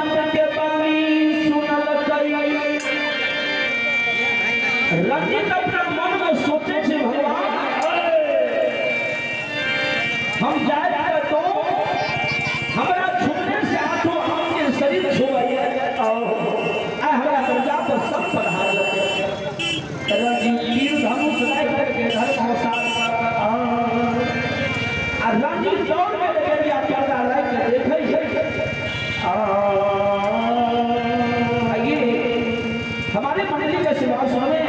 संत के वाणी सुनलकै। रंजीत अपना मन में सोचे छे, भगवान, हम जाए तो हमरा छुपने से आठों अंग के शरीर छुबैया आ हमरा दरजा पर सब पधार। रंजीत तीर धनुष राखि करके धर्म आ रंजीत दौड़ के गेलिया पर्दा राखि के देखै छै। आइए, हमारे मंडली के सिंहासन में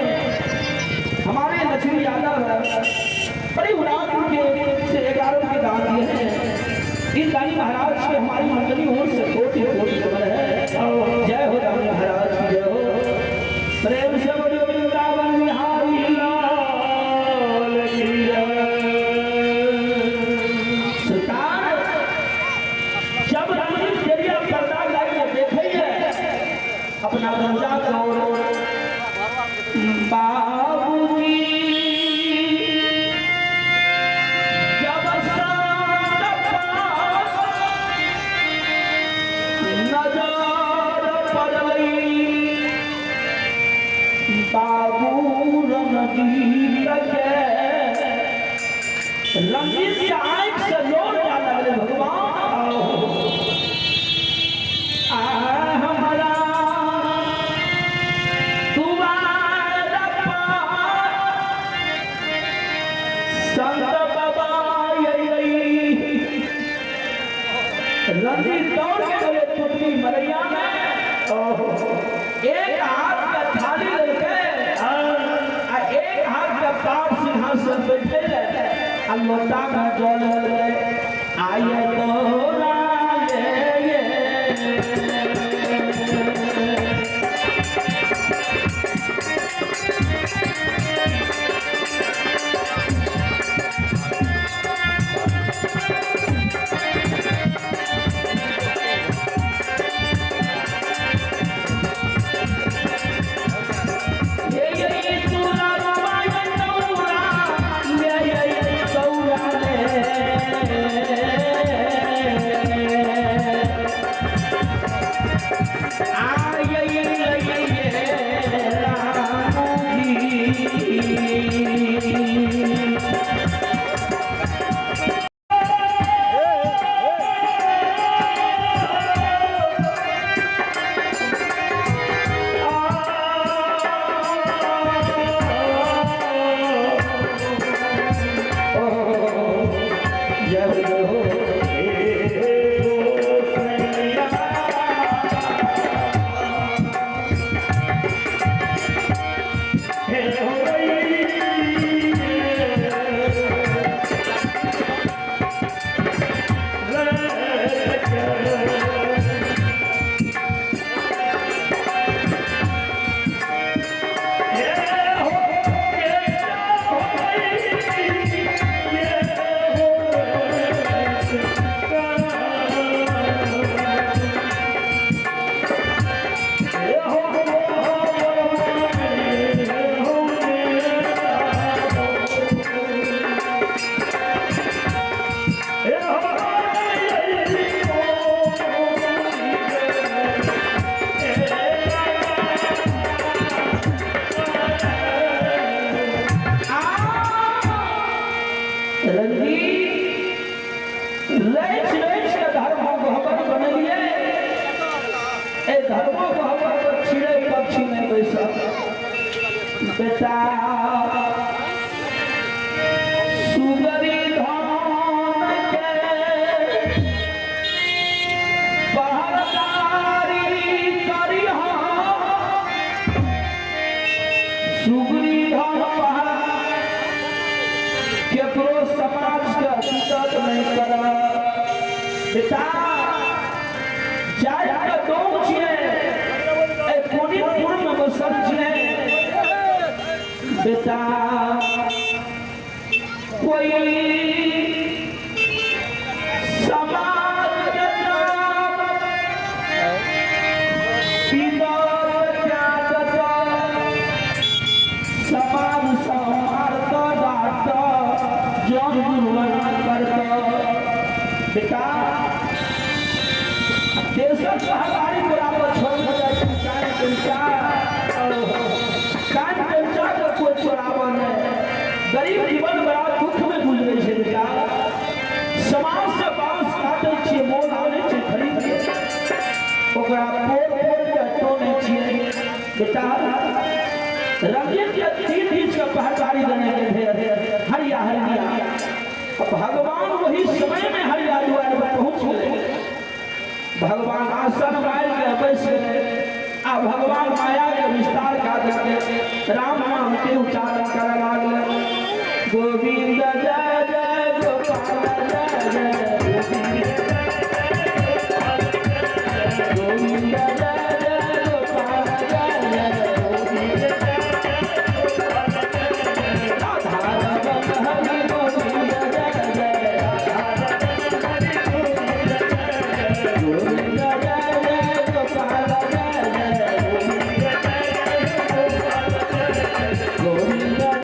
हमारे लक्ष्मी यादव बड़ी उड़ान के से 11 के दान दिए हैं। इन दानी महाराज के हमारी मंडली ओर से कोटि कोटि खबर है। जय हो दानी महाराज की जय हो। प्रेम से बोलो वृंदावन बिहारी लाल की जय। सरकार, जब रंजीत जरिया पर्दा लग देखे है अपना दर्जा और बाबूजी, जब संत पास नजर पड़लई बाबू रणजीत के, रंजीत के आँख से लोर जा लगले। भगवान, आ हमारा दुआर पर संत बाबा अइलै। रंजीत दौड़ के गए टुटली मरैया में, एक हाथ का थाली लेके आ एक हाथ का पाप सिंहासन बैठे आ लोटा में जल ले आये तोरा ले। ये तोरा रवाय तोरा ये तोरा ले आ ये राम जी। जय हो। रंजीत रच रच के धर्म गहबर बनेलिए। ए धर्मो गहबर पर चिड़ै पक्षी नहीं बैसल। बेटा, सुगरी धान के पहरदारी करिहा, सुगरी धान पहर केकरो समाज के दिक्कत नहीं कर। बेटा, जाय के गाँव छियै, ए कोनिपुर में बसल छियै। बेटा, कोई समाज के नाम पितर त्यागत, समाज समार्त डाट जन करत। बेटा, देशक सहकारी बेटा रंजीत के तीन चीज का पहचारी देने के थे, हरिया हरिया। भगवान वही समय में हरिया द्वार पर पहुंच गए। भगवान आसन मार के बैस गए आ भगवान माया के विस्तार का देके राम नाम के उच्चारण करे लागले। गोविंद।